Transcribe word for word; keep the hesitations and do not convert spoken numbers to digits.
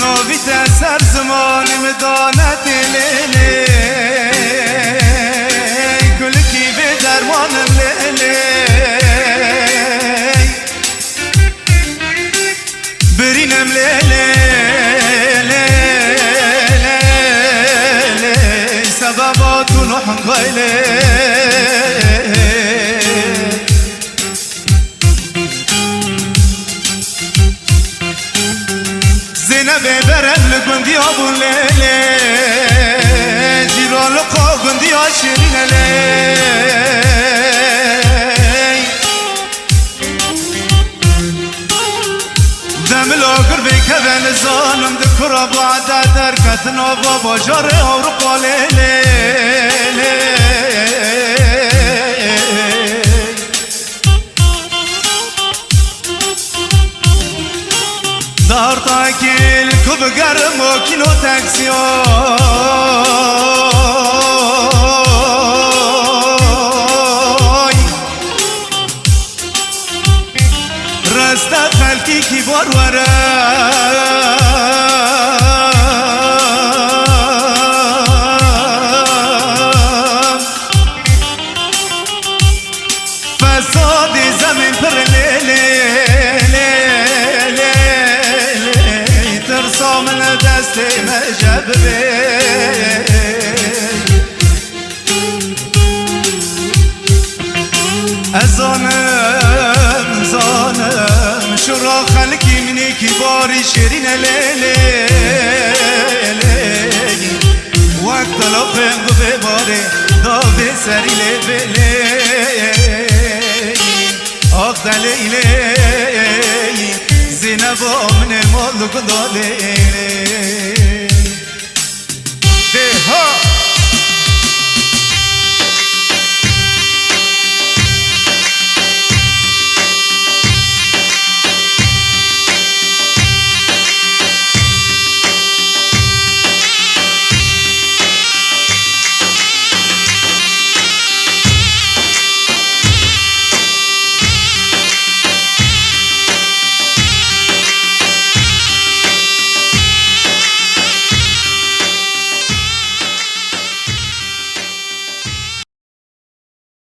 Navî te ser zimanê min dane tê lê lê. Kulikî vê dermanim lê lê. Birînem lê lê, lê, lê, lê. Sebeba tu nuh gaylê. Zeynebê berem li gundiya bûn lê lê. Cîran li xwe gundiya şêrîne lê. Demila gir vê keve nizanim di kura bade derketin ava bajarê Ewropa lê lê lê. Dartakî li ku bi gerim û kîlo teksiya. Reste xelkî kî bar were. Fesadê zemîn pir lê, lê, lê, lê, lê. Tirsa min li destê me je bibê. Ez zanim, zanim, şura xelkî minî kî barî şêrîne lê, lê, lê. Wek telefên bi vê barê, da vê serî lê vê lê. Ax de lê lê, Zeyneba min ê mal li gunda lê lê. Dê ha!